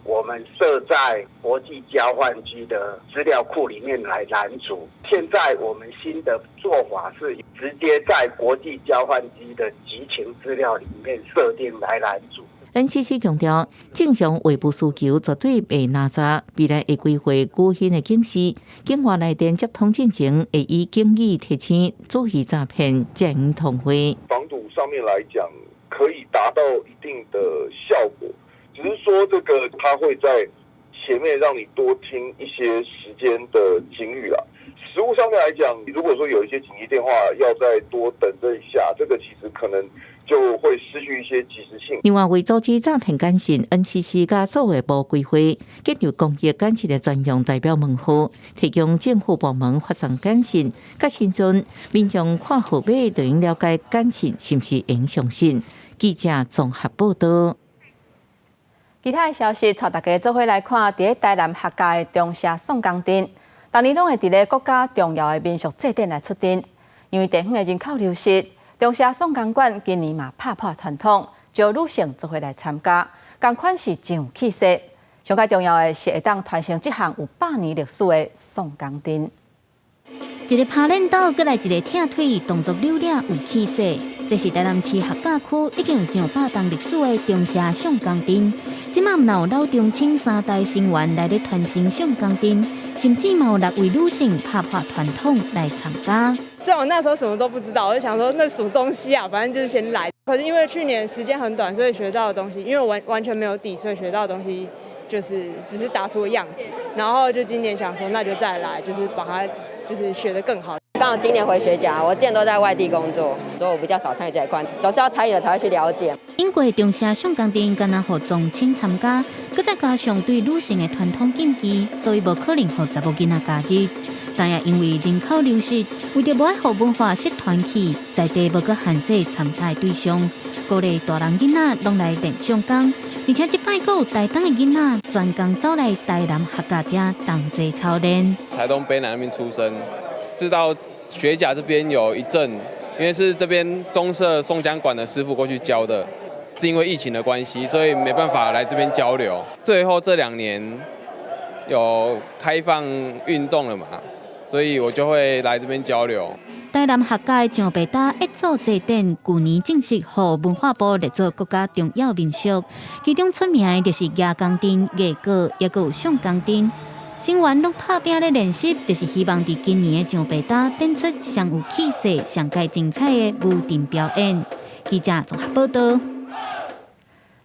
我們設在國際交換機的資料庫裡面來攔阻。現在我們新的做法是直接在國際交換機的集情資料裡面設定來攔阻。 NCC 強調，正常話務需求絕對袂攔查，未來會規劃語音的警示，警話來電接通進前會以警語提醒注意詐騙，才會通話。防堵上面來講，可以達到一定的效果。只是說，這個他會在前面讓你多聽一些時間的警語啦。實務上面來講，如果說有一些緊急電話要再多等這一下，這個其實可能就會失去一些即時性。另外，為阻止詐騙簡訊，NCC 佮數位部規劃建立公益簡訊的專用代表門號，提供政府部門發送簡訊。佮時陣民眾看號碼就能了解簡訊是毋是會相信。記者綜合報導。其他的消息，帶大家做伙來看，佇咧台南客家的中社宋江陣，逐年攏會佇咧國家重要的民俗祭典來出陣。因為地方的人口流失，中社宋江館今年嘛拍破傳統，招女性做伙來參加，仝款是真有氣勢。上蓋重要的是會當傳承這項有百年歷史的宋江陣。一個拍練刀，閣來一個拆腿，動作流利有氣勢。這是台南市客家區已經有上百年歷史的中社宋江陣。這馬毋但有老中青三代成員來咧傳承宋江陣，甚至嘛有六位女性拍破傳統來參加。雖然我那時候什麼都不知道，我就想說那什麼東西啊，反正就是先來。可是因為去年時間很短，所以學到的東西，因為我完完全沒有底，所以學到的東西就是只是打出個樣子。然後就今年想說，那就再來，就是把它就是學得更好。剛好今年回學甲，我之前都在外地工作，所以我比較少參與這一塊，總是要參與了才會去了解。英國中社宋江陣敢若予宗親參加，閣再加上對女性的傳統禁忌，所以無可能予查某囡仔加入。但也因為人口流失，為著無愛予文化失傳去，在地無閣限制參加的對象，鼓勵大人囡仔攏來練宋江，而且這擺閣有台東的囡仔專工走來台南客家遮同齊操練。台東卑南那邊出生，知道學甲這邊有一陣，因為是這邊中社宋江館的師傅過去教的，是因為疫情的關係，所以沒辦法來這邊交流。最後這2年有開放運動了嘛，所以我就會來這邊交流。台南客家的上白搭一組祭典，舊年正式予文化部列做國家重要民俗，其中出名的就是蜈蚣陣、藝閣，抑閣有宋江陣。成員攏拍拚咧練習，就是希望佇今年的上白礁展出上有氣勢、上蓋精彩的舞陣表演。記者綜合報道。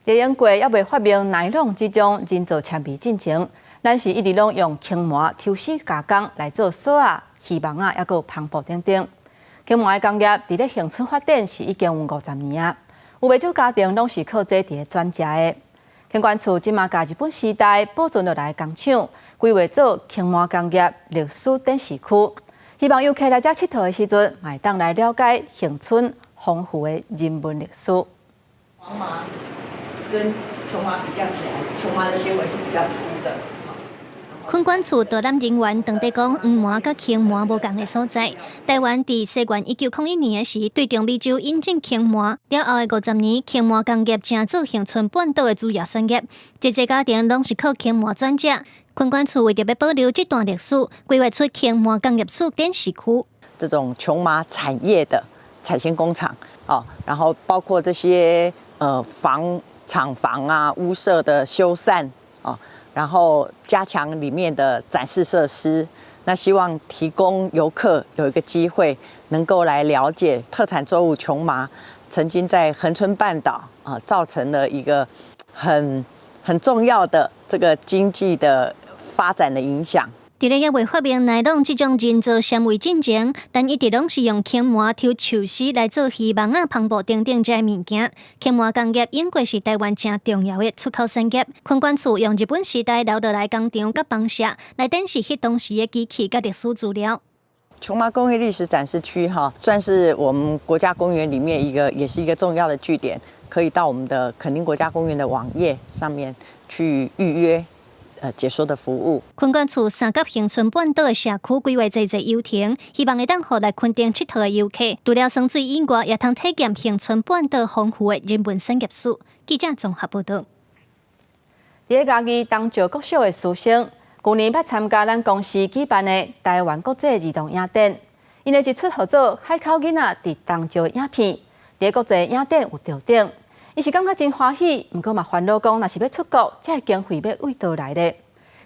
佇英國猶未發明奈龍這種人造纖維進前，咱是一直攏用芩麻抽絲加工來做索仔、魚網仔，猶閣有帆布等等。芩麻的工業佇咧恆春發展是已經有50年啊，有袂少家庭攏是靠這佇咧轉食的。墾管處這馬共日本時代保存落來的工廠，規劃做芩麻工業歷史展示區，希望遊客來遮𨑨迌的時陣，嘛會當來了解恆春豐富的人文歷史。黃麻跟瓊麻比較起來，瓊麻的纖維是比較粗的。墾管處導覽人員當地講，黃麻佮芩麻無仝的所在。台灣佇西元1901年時，對中美洲引進芩麻，了後的50年，芩麻工業成做恆春半島的主要產業，濟濟家庭攏是靠芩麻轉食。墾管處為著欲保留這段歷史，規劃出芩麻工業史展示區。這種瓊麻產業的採纖工廠，哦，然後包括這些房廠房啊、屋舍的修繕，哦。然後加強裡面的展示設施，那希望提供遊客有一個機會能夠來了解特產作物瓊麻曾經在恆春半島啊造成了一個很重要的這個經濟的發展的影響。佇咧猶未發明奈龍這種人造纖維進前，咱一直攏是用芩麻抽樹絲來做魚網仔、帆布等等這些物件。芩麻工業永過是台灣誠重要的出口產業。墾管處用日本時代留落來工廠佮房舍來展示彼當時的機器佮歷史資料。瓊麻工業歷史展示區哈，算是我們國家公園裡面一個，也是一個重要的據點，可以到我們的墾丁國家公園的網頁上面去預約。解說的服務。墾管處三佮恆春半島的社區規劃濟濟遊亭，希望會當予來墾丁𨑨迌的遊客，除了耍水以外，也通體驗恆春半島豐富的人文產業史。記者綜合報道。佇咧嘉義東石國小的師生，舊年捌參加咱公視舉辦的台灣國際兒童影展，𪜶的一齣號做《海口囡仔佇東石》的影片，佇咧國際影展有得獎。𪜶是感覺真歡喜，毋過嘛煩惱講，若是欲出國，這个經費欲佗佗來咧？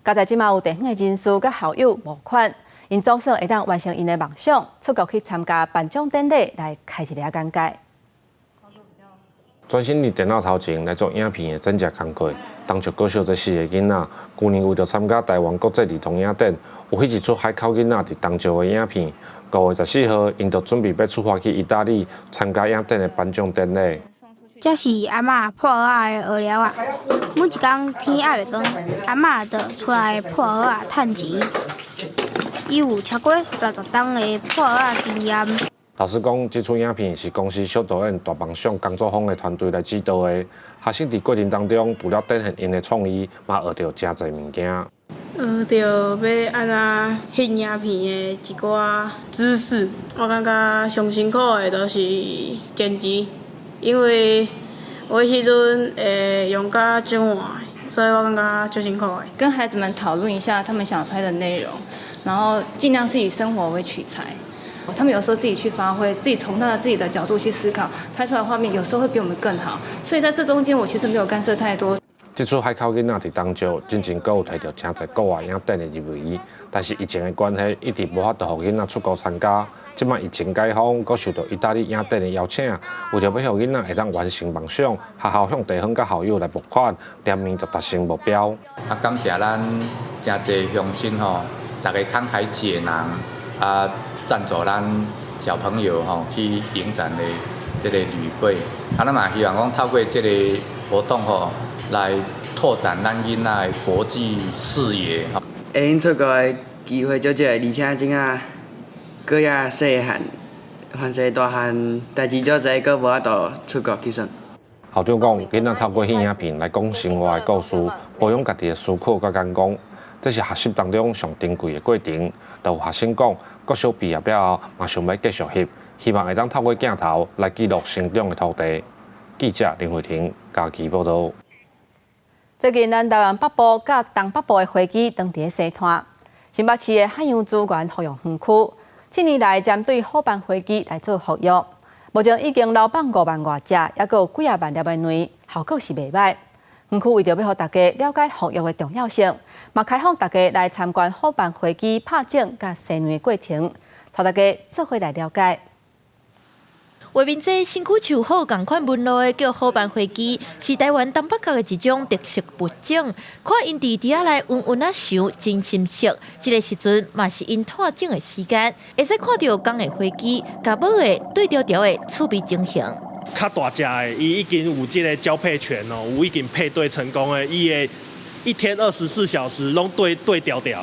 佳哉這馬有地方的人士佮校友募款，𪜶總算會當完成𪜶的夢想，出國去參加頒獎典禮，來開一下眼界。專心佇電腦頭前來做影片的剪輯工課，東石國小這四個囡仔，舊年為著參加台灣國際兒童影展，有彼一齣海口囡仔佇東石的影片。5月14號，𪜶就準備欲出發去義大利參加影展的頒獎典禮。這是阿嬤破蚵仔的蚵寮仔，每一工天猶未光，阿嬤就出來破蚵仔趁錢。伊有超過60冬的破蚵仔經驗。老實講，這齣影片是公視小導演大夢想工作坊的團隊來指導的。學生佇過程當中，除了展現𪜶的創意，嘛學著誠濟物件。學著欲按怎翕影片的一寡知識，我感覺上辛苦的就是剪輯。因為有的時陣會用甲足晚，所以我感覺足辛苦的。跟孩子們討論一下他們想拍的內容，然後盡量是以生活為取材。他們有時候自己去發揮，自己從他的自己的角度去思考，拍出來畫面有時候會比我們更好。所以在這中間，我其實沒有干涉太多。這齣海口囡仔佇東石，進前閣有提著誠濟國外影展的入圍，但是疫情的關係，一直無法度予囡仔出國參加。這擺疫情解封，閣受到義大利影展的邀請，為著欲予囡仔會當完成夢想，學校向地方佮校友來募款，聯名就達成目標。啊，感謝咱誠濟鄉親吼，逐家慷慨解囊，啊，贊助咱小朋友吼去影展的這個旅費。啊，咱嘛希望講透過這個活動吼，來拓展咱囡仔的國際視野。會用出國的機會少少，而且這下閣猶細漢，凡勢大漢，代誌足濟，閣無法度出國去耍。校長講，囡仔透過翕影片來講生活的故事，培養家己的思考佮眼光，這是學習當中上珍貴的過程。就有學生講，國小畢業了後，嘛想欲繼續翕，希望會當透過鏡頭來記錄成長的土地。記者林慧婷嘉義報導。最近，咱台灣北部佮東北部的飛機當佇咧西灘，新北市的海洋資源復育園區，這年來針對虎斑飛機來做復育，目前已經流放5萬外隻，猶閣有幾仔萬粒的卵，效果是袂䆀。園區為著欲予大家了解復育的重要性，嘛開放大家來參觀虎斑花雞拍種佮生卵的過程，帶大家做伙來了解。畫面這身軀樹虎仝款紋路的叫虎斑花雞，是台灣東北角的一種特色物種。看𪜶佇池仔內溫溫仔想，真心適。這个時陣嘛是𪜶湠種的時間，會使看著公的花雞佮母的對調調的趣味情形。較大隻的，伊已經有這个交配權哦，有已經配對成功的，伊會一天24小時攏對對調調。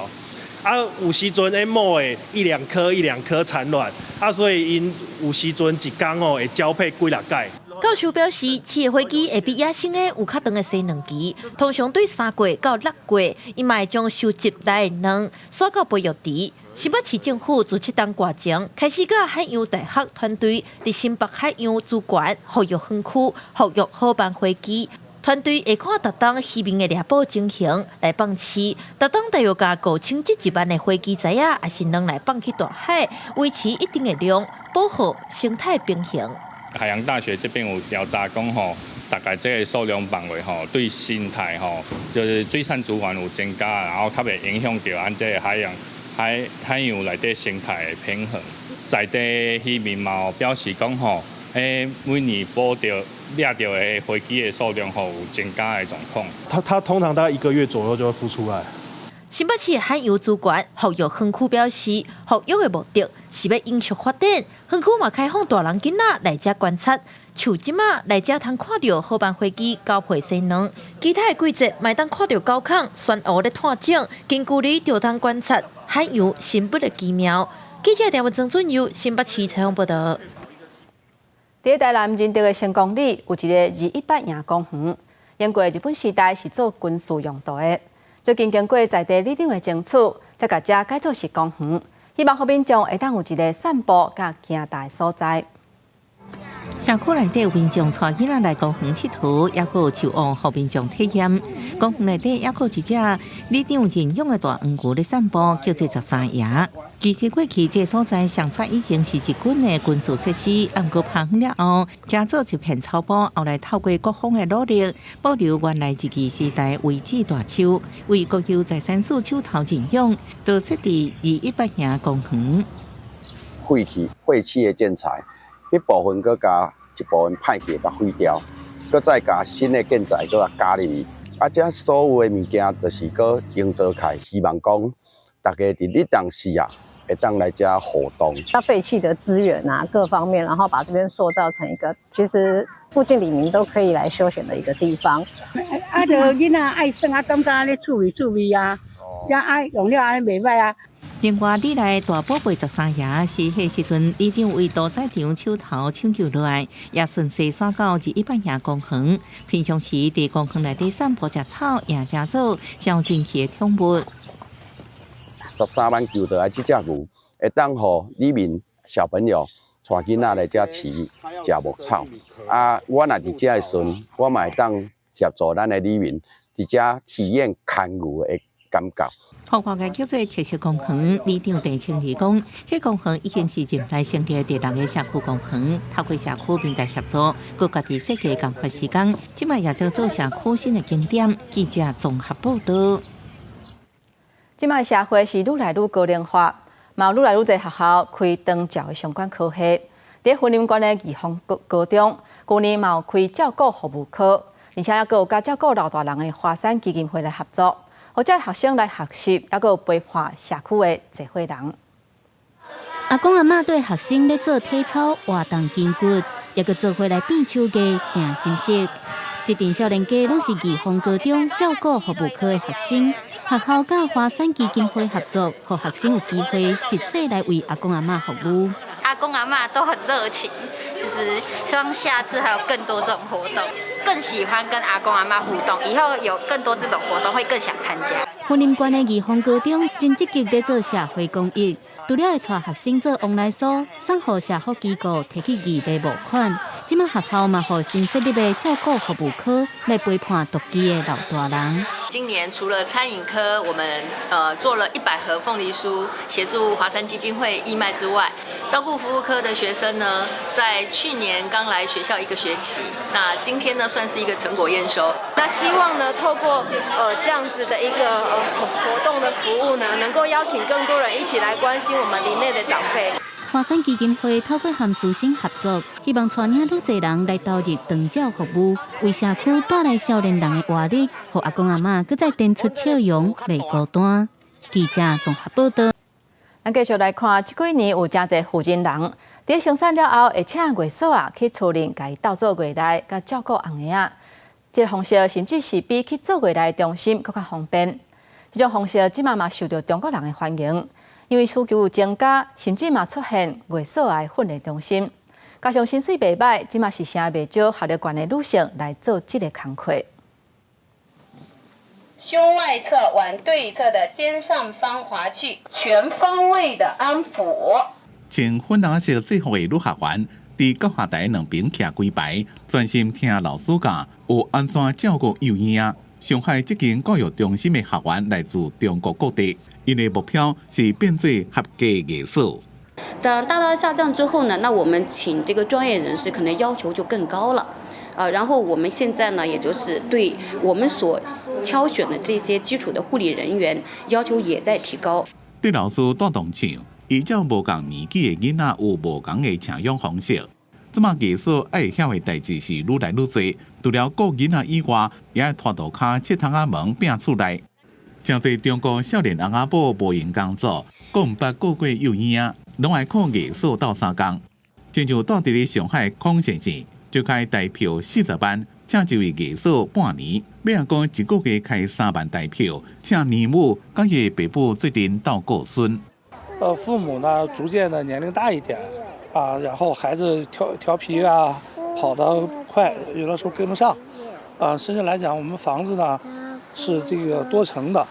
啊，有時陣𪜶母的一兩顆一兩顆產卵，啊，所以𪜶有時陣一工哦會交配幾若擺。教授表示，飼的花雞會比野生的有較長的生卵期，通常對3月到6月，𪜶嘛會將收集來的卵徙到培育池。新北市政府自七冬過前開始，佮海洋大學團隊佇新北海洋資源復育園區復育虎斑花雞。團隊會看逐冬漁民的獵捕情形來放飼，逐冬大約共5000至1萬的花雞仔仔，抑是卵來放去大海，維持一定的量，保護生態平衡。海洋大學這邊有調查講吼，大概這个數量範圍吼，對生態吼，就是水產資源有增加，然後較袂影響著咱這个海洋海海洋內底生態的平衡。在地漁民嘛有表示講吼，每年捕著掠著的花雞的數量吼有增加的狀況。它通常大概一個月左右就會孵出來。新北市海洋資源復育園區表示，復育的目的是欲永續發展。園區嘛開放大人囡仔來遮觀察，像這馬來遮通看著虎斑花雞交配生卵，其他的季節嘛會當看著狗孔旋鼯咧湠種，近距離就通觀察海洋生物的奇妙。記者廖文曾俊佑新北市採訪報導。佇台南仁德的成功里有一个218營公園，經過日本時代是做軍事用途的。最近經過在地里長的爭取，才共遮改做是公園，希望予民眾會當有一个散步佮行踏的所在。社區內底有民眾帶囡仔來公園𨑨迌，抑閣有樹屋予民眾體驗。公園內底抑閣有一隻里長認養的大黃牛咧散步，叫做十三爺。其實過去這个所在上早以前是日軍的軍事設施，毋過拍毀了後，遮做一片草坡。後來透過各方的努力，保留原來日據時代遺址大樹，為國有財產署手頭認養，就設佇218營公園。廢棄廢棄的建材，彼部分閣共一部分歹去，共毀掉，閣再共新的建材閣共加入去。啊，這所有的物件就是閣營造起來，希望講大家佇日當時啊，會當來遮活動。要廢棄的資源啊，各方面，然後把這邊塑造成一個其實附近里民都可以來休閒的一個地方。啊，就囡仔愛耍啊，感覺按呢趣味趣味啊，遮愛用了按呢袂䆀啊。另外，里內大寶貝十三爺是彼時陣里長為屠宰場手頭搶救落來，也順勢徙到218營公園。平常時佇公園內底散步、食草，也成做上珍稀的寵物。13萬救倒來這隻牛，會當予里民小朋友帶囡仔來遮飼食牧草。啊，我若佇遮的時陣，我嘛會當協助咱的里民佇遮體驗牽牛的感覺。予外界叫做特色公園，里長鄭清義講，這公園已經是近代成立的第六个社區公園，透過社區平台協助，閣家己設計共花時間，這擺也做做社區新的景點。記者綜合報導。這擺社會是愈來愈高齡化，嘛有愈來愈濟學校開長照的相關科系。佇雲林縣的義豐高高中，舊年嘛有開照顧服務科，而且猶閣有佮照顧老大人的華山基金會來合作。予遮學生來學習，猶閣有陪伴社區的濟歲人。阿公阿嬤對學生咧做體操活動筋骨，猶閣做伙來變手藝，誠心適。這陣少年家攏是義豐高中照顧服務科的學生，學校佮華山基金會合作，予學生有機會實際來為阿公阿嬤服務。阿公阿嬤都很熱情，就是希望下次還有更多這種活動，更喜歡跟阿公阿嬤互動。以後有更多這種活動，會更想參加。雲林縣的義豐高中真積極咧做社會公益，除了會帶學生做旺來酥，送予社福機構提去義賣募款。這擺學校嘛，予新設立的照顧服務科來陪伴獨居的老大人。今年除了餐飲科，我們做了100盒鳳梨酥，協助華山基金會義賣之外，照顧服務科的學生呢，在去年剛來學校一個學期，那今天呢算是一個成果驗收。那希望呢，透過這樣子的一個活動的服務呢，能夠邀請更多人一起來關心我們鄰內的長輩。華山基金會透過和師生合作，希望帶領愈濟人來投入長照服務，為社區帶來少年人的活力，予阿公阿嬤閣再展出笑容，袂孤單。記者綜合報道。咱繼續來看，這幾年有誠濟婦人人，佇生產了後，會請月嫂仔去厝裡共伊鬥做月內，佮照顧尪仔。這個方式甚至是比去做月內中心閣較方便。這種方式這馬嘛受著中國人的歡迎，因為需求有增加，甚至嘛出現月嫂仔的訓練中心。加上薪水袂䆀，這馬是誠袂少學歷懸的女性來做這個工課。胸外側往對側的肩上方滑去，全方位的安撫。穿粉紅色制服的女學員，佇教學台兩邊徛幾排，專心聽老師教，學按怎照顧幼嬰。上海這間教育中心的學員來自中國各地，𪜶的目標是變做合格月嫂。當大大下降之後呢，那我們請這個專業人士可能要求就更高了。啊，然後我們現在呢，也就是對我們所挑選的這些基礎的護理人員要求也在提高。對老師帶動唱，依照無仝年紀的囡仔有無仝的請養方式。這馬月嫂愛曉的代誌是愈來愈濟，除了顧囡仔以外，也愛拖塗跤、切窗仔門、摒厝內。誠濟中國少年翁仔某無閒工作，閣毋捌顧過幼嬰，攏愛靠月嫂鬥相共。親像住佇咧上海孔先生，就開台票40萬，請一位月嫂半年，欲按講一個月開3萬台票，請年母佮伊的爸母做陣鬥顧孫。父母呢，逐漸的年齡大一點，啊，然後孩子調皮啊，跑得快，有的時候跟不上，啊，甚至來講，我們房子呢是這個多層的，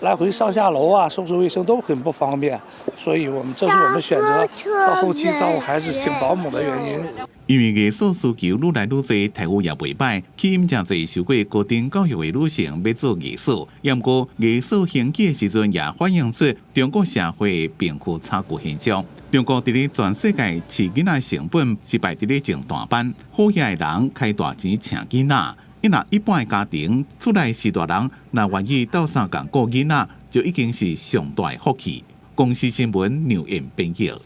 來回上下樓啊，收拾衛生都很不方便，所以我們這是我們選擇到後期照顧孩子請保姆的原因。因為月嫂需求愈來愈濟，待遇也袂䆀，吸引誠濟受過高等教育的女性欲做月嫂。毋過月嫂興起的時陣，也反映出中國社會貧富差距現象。中國佇咧全世界飼囡仔成本是排佇咧前段班，好額的人開大錢請囡仔，伊若一般的家庭厝內序大人，若願意鬥相共顧囡仔，就已經是上大的福氣。公視新聞劉燕編譯。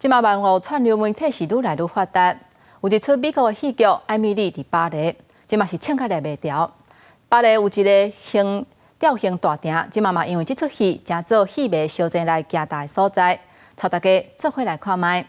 這馬網路串流媒體是愈來愈發達，有一齣美國的戲劇《艾米麗佇巴黎》，這馬是唱甲掠袂牢。巴黎有一个興吊刑大埕，這馬嘛因為這齣戲，成做戲迷相爭來行大的所在，帶大家做伙來看覓。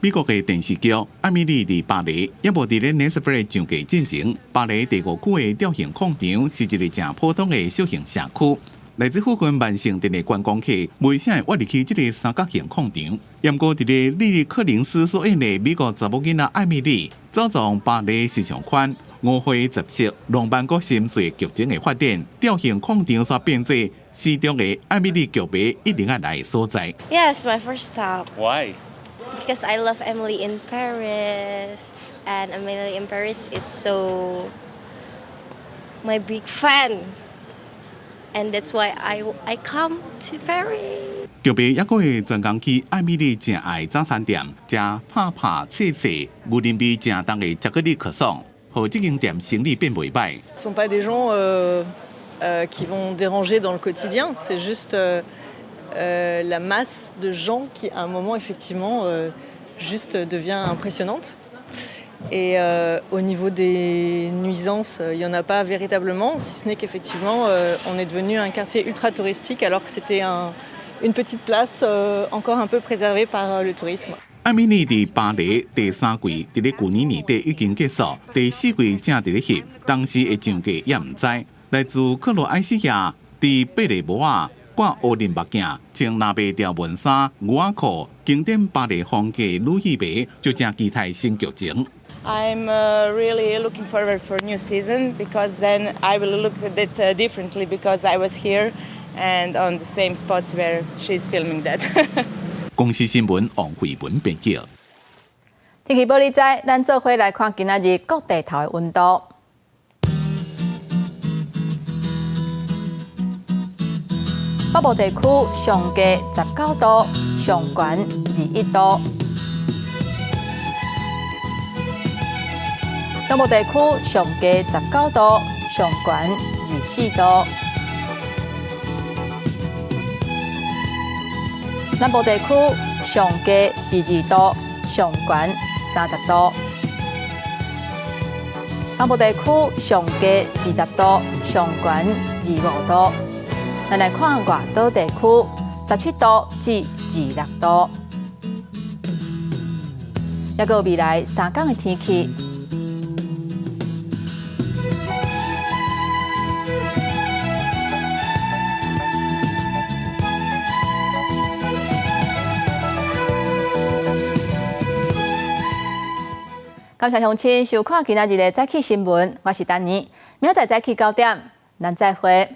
美國的電視劇《艾米麗佇巴黎》猶無佇咧 Netflix 上架進前，巴黎第五區的吊刑礦場是一个誠普通的小型社區。來自附近萬盛鎮的觀光客，袂啥會越入去這个三角形礦場。毋過，佇咧莉莉柯林斯所演的美國查某囡仔艾米麗，走進巴黎時尚圈，五花雜色、浪漫閣心碎劇情的發展，吊刑礦場煞變做時裝的艾米麗劇迷一定愛來的所在。 Yes, my first stop. Why? Because I love Emily in Paris, and Emily in Paris is so my big fan, and that's why I come to Paris. 劇迷猶閣會專工去艾米麗誠愛早餐店，食拍拍脆脆、牛奶味誠重的巧克力可頌，予這間店生意變袂䆀。 Ce sont pas des gens qui vont déranger dans le quotidien, c'est juste la masse de gens qui, à un moment, effectivement, juste devient impressionnante. Et au niveau des nuisances, il n'y en a pas véritablement, si ce n'est qu'effectivement, on est devenu un quartier ultra touristique alors que c'était une petite place encore un peu préservée par le tourisme. 艾米麗佇巴黎第三季，佇咧舊年年底已經結束，第四季正佇咧翕，當時會上架猶毋知。來自克羅埃西亞，佇貝雷帽仔掛烏輪目鏡，穿藍白條紋衫、牛仔褲，經典巴黎風格女戲迷就誠期待新劇情。 I'm really looking forward for new season because then I will look at it differently because I was here and on the same spots where she's filming that. 公視新聞王慧文編輯。天氣報你知，咱做伙來看今仔日各地頭的溫度。北部地區上低19度，上懸21度。中部地區上低19度，上懸24度。南部地區上低22度，上懸30度。北部地區上低20度，上懸25度。咱來看外島地區，17度至26度。抑閣未來3工的天氣。感謝鄉親收看今仔日的早起新聞，我是丹妮，明仔載早起9點，咱再會。